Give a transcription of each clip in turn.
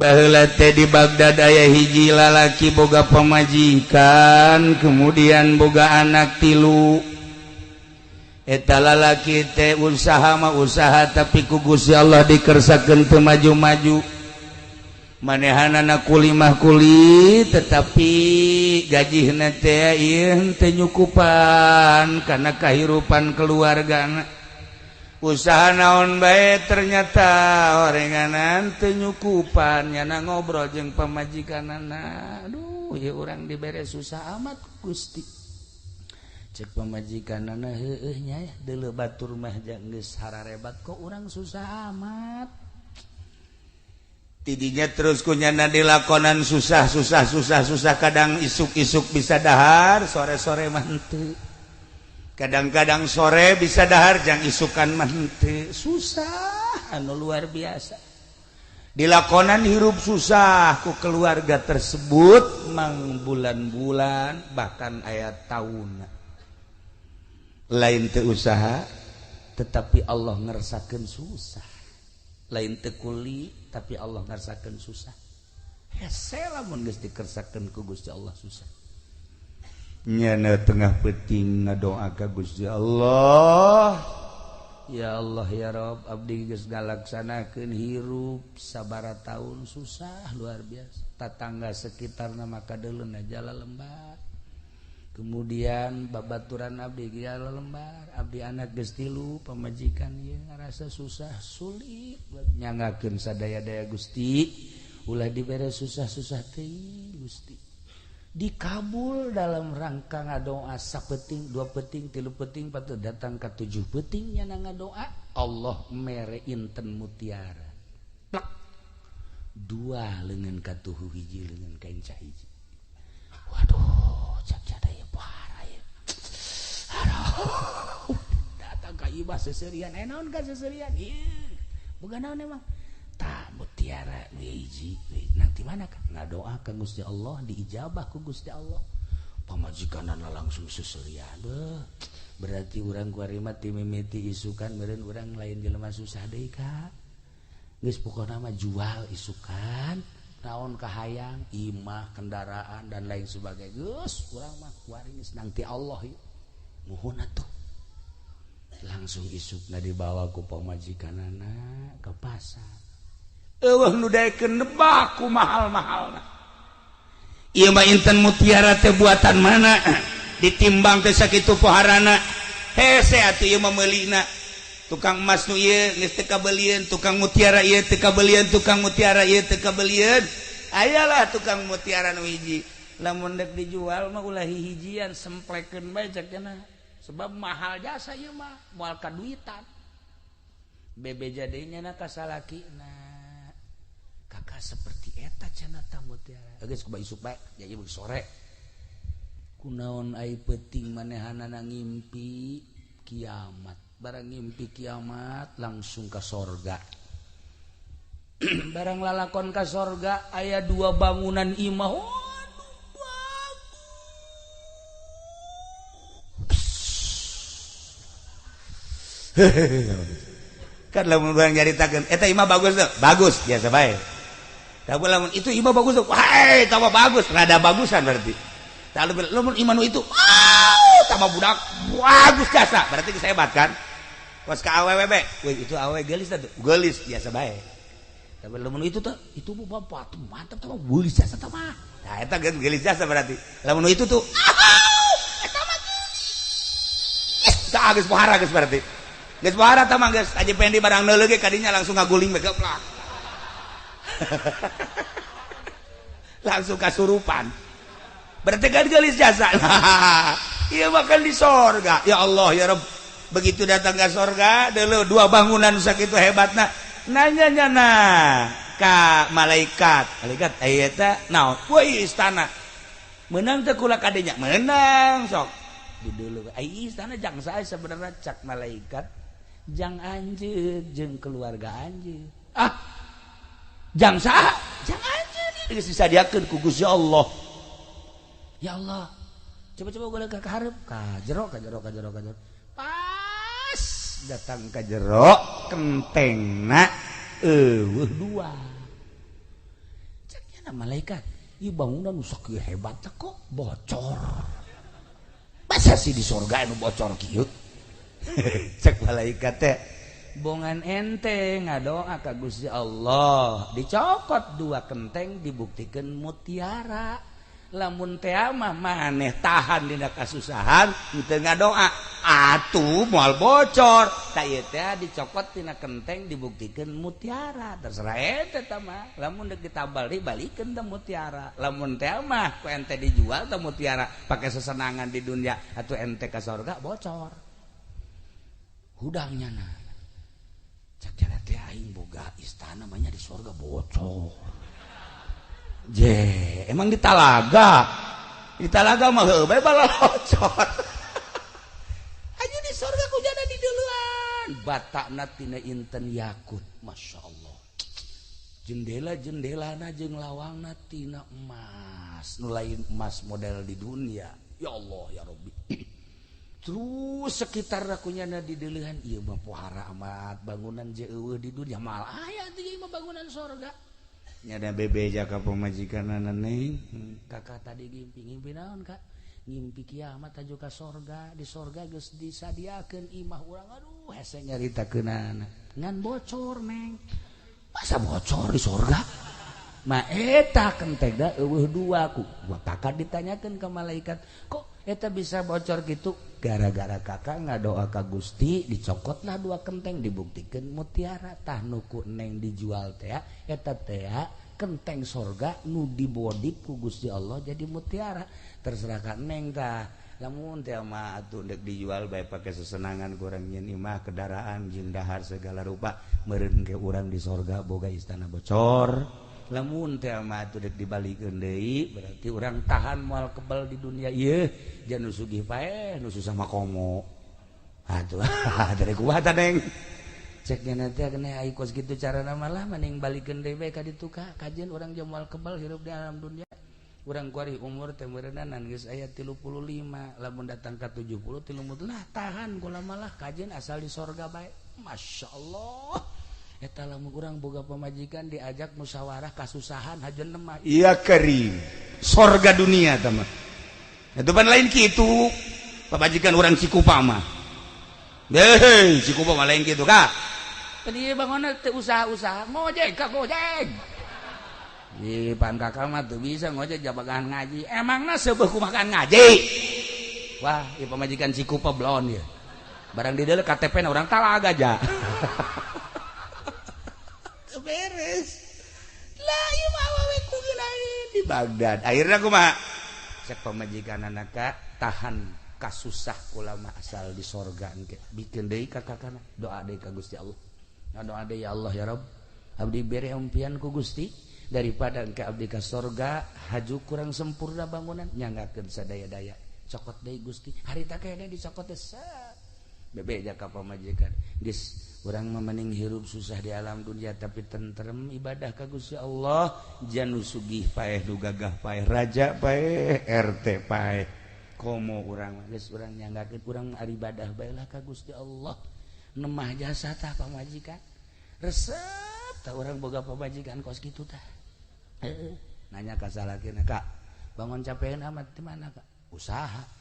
Baheula teh di Baghdad aya hiji lalaki boga pamajikan, kemudian boga anak tilu. Eta lalaki teh usaha mah usaha, tapi ku Gusti Allah dikersakeun teu maju-maju. Manehanana kuli mah kuli, tetapi gajihna teh ieu teu nyukupan kana kahirupan keluargana. Usaha naon bae ternyata orenganan teu nyukupan. Nyana ngobrol jeung pamajikanana, "Aduh, ieu urang dibere susah amat Gusti." Cek pamajikanana, "Heueuh nya, deuleu batur mah geus hararebat, kok urang susah amat." Tidinya terus ku nyana dilakonan susah susah susah susah. Kadang isuk-isuk bisa dahar, sore-sore mah henteu. Kadang-kadang sore bisa dahar, jang isukan mah henteu. Susah anu luar biasa dilakonan, hirup susah ku keluarga tersebut mang bulan-bulan, bahkan aya tahun. Lain teu usaha, tetapi Allah ngersakeun susah. Lain teu kuli, tapi Allah ngersakeun susah. Hese lamun geus dikersakeun ku Gusti Allah susah. Nyana tengah peuting ngadoa ka Gusti Allah, "Ya Allah, ya Rob, abdi geus ngalaksanakeun hirup sabara tahun susah luar biasa. Tatangga sekitar nama kadeuleun jala lembar, kemudian babaturan abdi jala lembar. Abdi anak geus tilu, pamajikan ieu ngarasa susah sulit nyangakeun sadaya-daya. Gusti, ulah dibere susah-susah teuing, Gusti." Dikabul. Dalam rangka ngadoa sapeting, dua peting, tilu peting, patut datang ke tujuh petingnya ngadoa, Allah mere inten mutiara plak, dua lengan katuhu, hiji lengan kain hiji. Waduh, cak cada ya, parah ya. Aduh, datang ka imah seserian. Eh, naon ka seserian? Ieu bukan naon emang. Tah, mutiara nu hiji nanti mana kan ngadoa ka Gusti Allah, diijabah ku Gusti Allah. Pamajikanana langsung seserian. Beuh, berarti urang kuari mah ti mimiti isukan meureun urang lain jelema susah deui ka. Geus, pokona mah jual isukan naon kahayang, imah, kendaraan, dan lain sebagainya. Geus, urang mah kuari geus nangti Allah ieu. Muhun atuh. Langsung isukna dibawa ku pamajikanana ke pasar. Eueuh nu daekeun nebak ku mahal-mahalna. Ieu mah inten mutiara teh buatan mana? Ditimbang teh sakitu poharana. Hese atuh ieu mah meulina. Tukang emas nu ieu geus teu kabelieun, tukang mutiara ieu teu kabelieun, tukang mutiara ieu teu kabelieun. Ayalah tukang mutiara nu hiji. Lamun dek dijual mah ulah hihijian, semplekeun bae cek cenah. Sebab mahal jasa ieu mah, moal kaduitan. Bebeja deui nya ka salakina. Kakak seperti eta cenah ta mutiara. Geus kumaha isuk bae, jadi sore. Kunaon ai peuting manehanana ngimpi kiamat. Barang ngimpi kiamat langsung ke sorga. Barang lalakon ke sorga aya dua bangunan imah. Waduh, bagus. Kan lamun urang nyaritakeun eta imah bagus tuh, bagus biasa bae. Tapi lamun itu imah bagus tuh, wah, tambah bagus, rada bagusan berarti. Lalu lamun imah nu itu, wow, tambah budak bagus jasa, berarti geus hebat kan? Kos ka awewe be, wih, itu awewe geulis tuh, geulis biasa bae. Tapi lamun itu tuh, itu bu bapak tuh mantap tuh, geulis jasa tuh mah. Nah, eta geus geulis jasa berarti. Lamun itu tuh, eta mah geus. Tah, geus pohara geus berarti. Geus pohara tah mah geus, aja pendi barang neuleuh ge kadinya langsung ngaguling bae geplak. Langsung kasurupan. Berarti kan geulis jasa. Iya, makan di sorga. Ya Allah, ya Rabb. Begitu datang ke sorga, dulu dua bangunan sakitu hebatna. Nanya nyana ka malaikat. Malaikat, aya eta naon? Woi, istana. Menang teh kula kadenya? Menang sok. Di dulu. Ai istana jang sae sebenarnya? Cak malaikat, jang anjeun jeung keluarga anjeun. Ah, jang saha? Jang anjeun. Geus disadiakeun ku Gusti Allah. Ya Allah. Coba-coba gue ke hareup, ka jero, ka jero, ka jero, ka jero. Pas datang ka jero, kentengna eueuh dua. Malaikat ieu bangunan nu sakieu hebat kok bocor. Masa sih di sorga anu bocor kieu? Cek malaikat teh, bongan ente ngadoa ka Gusti Allah, dicokot dua kenteng dibuktikan mutiara. Lamun teh mah maneh tahan dina kasusahan teu ngadoa atuh moal bocor. Ta ieu teh dicokot tina kenteng dibuktikan mutiara. Terserah ente tah mah, lamun deuk ditabal dibalikeun teh mutiara. Lamun teh mah ku ente dijual teh mutiara pake sesenangan di dunia atuh ente ka sorga bocor. Hudangnya na cak jana teh aing boga istana mah di sorga bocor. Je, emang di talaga. Di talaga mah heuh bae balocor. Aja di sorga ku jana di duluan. Batakna tina inten yakut, Masya Allah. Jendela-jendelana jeung lawangna tina emas. Nu lain emas model di dunia. Ya Allah ya Rabbi. Terus sekitar kunyana di deulehan ieu mah pohara amat bangunan je eueuh di dunia mal aya teh ieu mah bangunan sorga. Nyada bebeja ka pamajikanana neng. Kakak tadi ngimpi, ngimpi naon kak? Ngimpi kiamat aju ka sorga, di sorga geus disadiakeun imah urang. Aduh, hese nyaritakeunana. Ngan bocor neng. Masa bocor di sorga? Ma eta kentengna eueuh dua ku. Kakak ditanyakeun ke malaikat, kok eta bisa bocor gitu? Gara-gara kakak ngadoa ka Gusti, dicokotlah dua kenteng dibuktikan mutiara. Tah nu ku neng dijual teh eta teh kenteng sorga nu dibodip ku Gusti Allah jadi mutiara. Terserah ka neng tah. Lamun teh mah atuh deuk dijual bae pake sesenangan kurang nyeun imah kendaraan jeung dahar segala rupa meureun ke urang di sorga boga istana bocor. Lamun teh mah atuh deuk dibalikeun deui berarti urang tahan moal kebal di dunia ieu jan nu sugih paeh nu susah mah komo. Atuh dari kumaha tah neng? Cek nya teh kena ai kos kitu carana mah lah mending balikeun deui bae ka ditu ka kajeun urang jeung moal kebal hirup di alam dunia. Urang kuari umur teh meureunana geus aya 35 lamun datang ka 70 tilu lah tahan kula malah kajeun asal di sorga bae. Masya Allah. Eta lamun urang boga pamajikan diajak musyawarah kasusahan hajeun mah. Iya karim. Sorga dunia tah mah. Eta pan lain kitu. Pamajikan urang Cikupa mah. Hei, Cikupa mah lain kitu ka. Tadi bangunna teu usaha-usaha ngojek ka ngojek. Ih, pan kakak mah teu bisa ngojek jabagan ngaji. Emangna seubeuh kumakan ngaji. Wah, ieu pamajikan Cikupa blon ieu. Barang di dieu KTP na urang Talaga ja. Beres lah ieu mah awewe ku lain di Baghdad. Akhirna kumaha? Cek pamajikan anak tahan kasusah kula mah asal di sorga engke. Bikin deui ka kakana, doa deui ka Gusti Allah. Doa deui ya Allah ya Rabb, abdi bere impian ku Gusti daripada engke abdi ka sorga haju kurang sempurna bangunan nyanggakeun sadaya-daya. Cokot deui Gusti, harita kene dicokot teh bebeja ka pamajikan. Geus urang mah mending hirup susah di alam dunia tapi tentrem ibadah ka Gusti Allah. Jan nu sugih paeh nu gagah paeh raja paeh RT paeh komo urang mah geus urang nyanggakeun urang ibadah bae lah ka Gusti Allah. Nemah jasa tah pamajikan resep tah urang boga pamajikan kos kitu tah. Heeh, nanya ka salakina, Kak, bangun capean amat di mana Kak? Usaha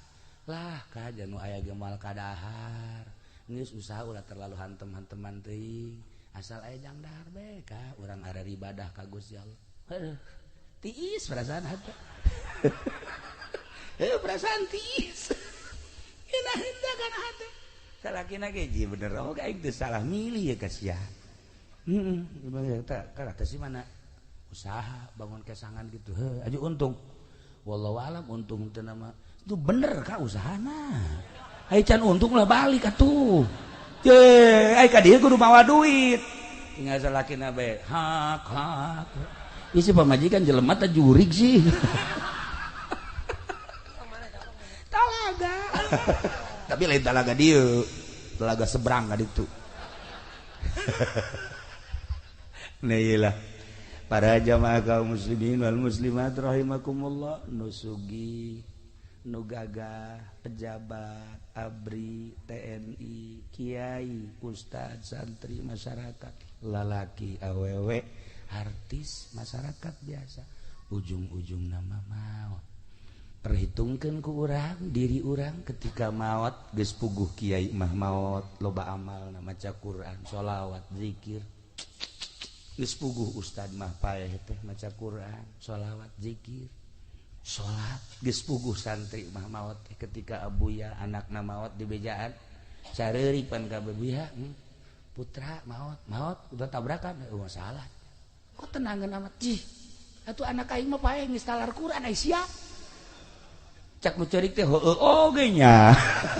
lah ka jan nu aya ge moal kadahar. Geus usaha ulah terlalu hantem-hanteman teuing, asal aya jang dahar bae ka urang arek ibadah ka Gusti Allah. Heuh, tiis perasaan hate. Heuh, perasaan tiis. Enak henteu kana hate. Salakina ge ji bener oh aing teu salah milih ya ka sia. Heeh, teh kana teh si mana usaha bangun kesangan gitu. Heuh, aju untung. Wallahu alam untung teu nama. Itu bener ka usahana. Ai can untung lah balik atuh. Ye, ai ka dieu kudu mawa duit. Tinggal salakina bae. Hak hak. Ieu si pamajikan jelema teh jurig sih. Talaga. Tapi lain talaga dieu, talaga seberang ka ditu. Nah iyalah. Para jamaah kaum muslimin wal muslimat rahimakumullah, nu sugih, nu gagah, pejabat, ABRI, TNI, kiai, ustad, santri, masyarakat, lalaki, awewe, artis, masyarakat biasa. Ujung-ujung nama maot. Perhitungkeun ku urang diri urang ketika maot geus puguh kiai mah maot loba amal maca Quran, sholawat, zikir. Geus puguh ustad mah paeh teh maca Quran, sholawat, zikir. Salat geus puguh santri mah maot teh ketika abuya anakna maot di bejaan sareuripan ka abuya, putra maot, maot udah tabrakan, oh salah. Kok tenangan amat cih. Atuh anak aing mah paeh geus talar Quran ai sia. Cak nu ceurik teh heueuh oge nya.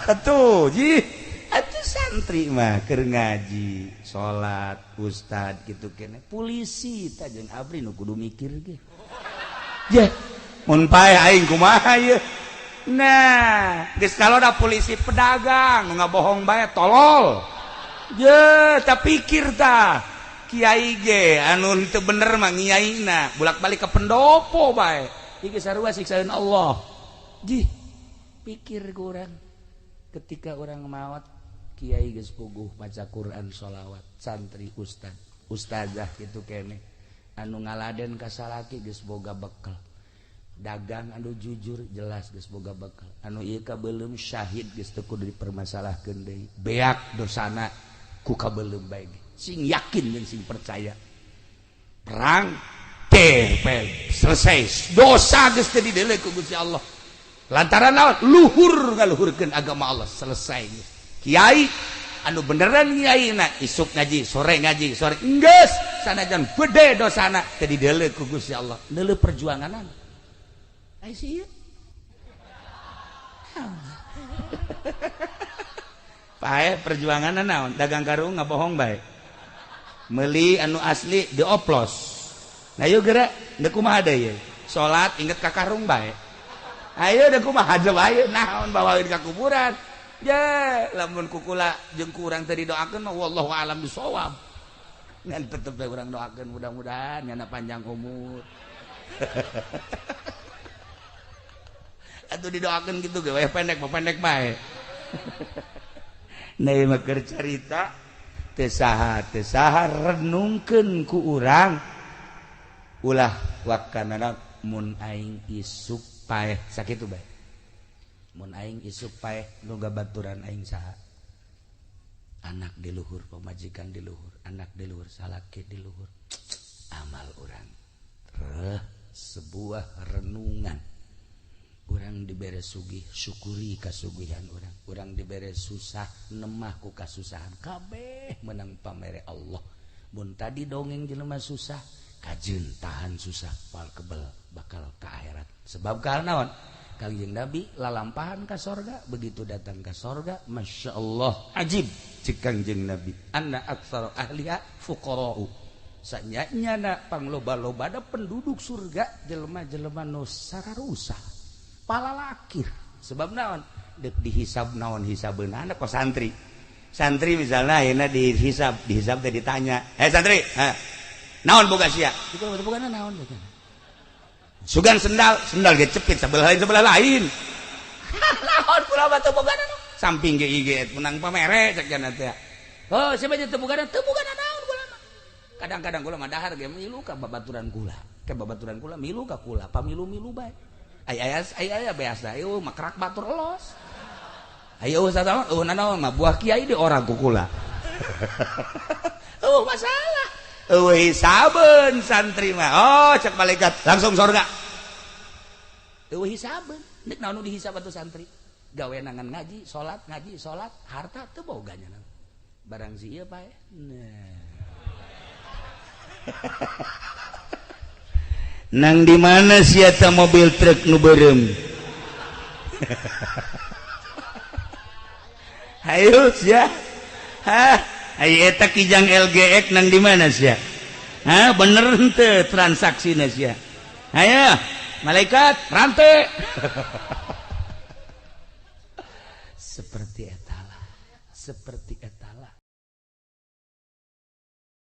Atuh jih. Atuh santri mah keur ngaji, salat, ustad kitu keneh. Polisi tah jeung abri nu kudu mikir ge. Jeh, mun paeh aing kumaha ieu? Nah, geus kaloda polisi pedagang nu ngabohong bae tolol. Je, tak pikir tah. Kiai ge anu teu bener mah ngiaina, bolak-balik ke pendopo bae. Ieu sarua siksaeun Allah. Jih, pikir ku urang. Ketika urang maot, kiai geus puguh maca Quran, sholawat, santri ustad, ustazah kitu keneh. Anu ngaladen ka salaki geus boga bekel. Dagang anu jujur jelas geus boga bekel. Anu ieu kabeuleum syahid geus teu kudu dipermasalahkeun deui. Beak dosana ku kabeuleum bae ge. Sing yakin jeung sing percaya. Perang teh selesai. Dosa geus teu dideuleu ku Gusti Allah. Lantaran naon? Luhur ngaluhurkeun agama Allah selesai. Kiai anu beneran kiai na isuk ngaji, sore ngaji, sore geus sanajan gede dosana teu dideuleu ku Gusti Allah. Neuleuh perjuanganana. Ai sieun. Pae perjuanganna naon? Dagang karung ngabohong bae. Meuli anu asli dioplos. Nah yuk geura deuk kumaha deui? Salat inget ka karung bae. Ayo deuk kumaha bae naon bawaeun ka kuburan. Je, lamun kukula jeung ku urang teu didoakeun mah wallahu alam bisawab. Ngan tetep bae urang doakeun mudah-mudahan nyana panjang umur. Atuh didoakeun kitu ge we pendek mah pendek bae. Nah mah keur carita teu saha renungkeun ku urang ulah wakanana mun aing isuk paeh sakitu bae. Mun aing isuk paeh nu gabaturan aing saha? Anak di luhur, pamajikan di luhur, anak di luhur, salaki di luhur. Amal urang reh sebuah renungan. Urang dibere sugih, syukuri kasugihan urang. Urang dibere susah, nemah ku kasusahan. Kabeh menang pamere Allah. Mun tadi dongeng jelema susah, kajeun tahan susah, pal kebel bakal ka akhirat. Sebab karena naon? Kangjeng Nabi lalampahan ka sorga, begitu datang ka sorga, Masya Allah, ajib cek Kangjeng Nabi. Anna aktsara ahliha fuqara'u. Sanyanya pangloba-loba da penduduk surga jelema-jelema nu sararusah. Palalakir sebab naon dek dihisab naon hisabeunana kok santri. Santri misalnya ayeuna dihisab, dihisab teh ditanya, "Hei santri, ha, naon boga sia?" Itu bogana naon boga. Sugan sendal, sendal ge cepit sebelah lain sebelah lain. Naon kula mah teu bogana naon. Samping ge ieu menang pamere cek cenah teh. Oh, siapa teu bogana? Teu bogana naon kula mah. Kadang-kadang kula mah dahar ge milu ka babaturan kula. Ke babaturan kula milu ka kula, pamilu-milu bae. Ay ay ay biasa ayo makrak batur elos. Ayo sataon eueuh nanaon mah buah kiai di orang kukula. Eueuh masalah. Eueuh hisabeun santri mah. Oh, cek malaikat langsung surga. Eueuh hisabeun. Nek naon nu dihisab atuh santri? Gawe nangan ngaji, salat, harta teu boga nya. Barang si ieu pae. Nah. Nang di mana sia mobil truk nu beureum? Hayu sia. Hah, ai eta kijang LGX nang di mana sia? Hah, bener henteu transaksina sia? Hayu, malaikat rante. Seperti eta lah, seperti eta.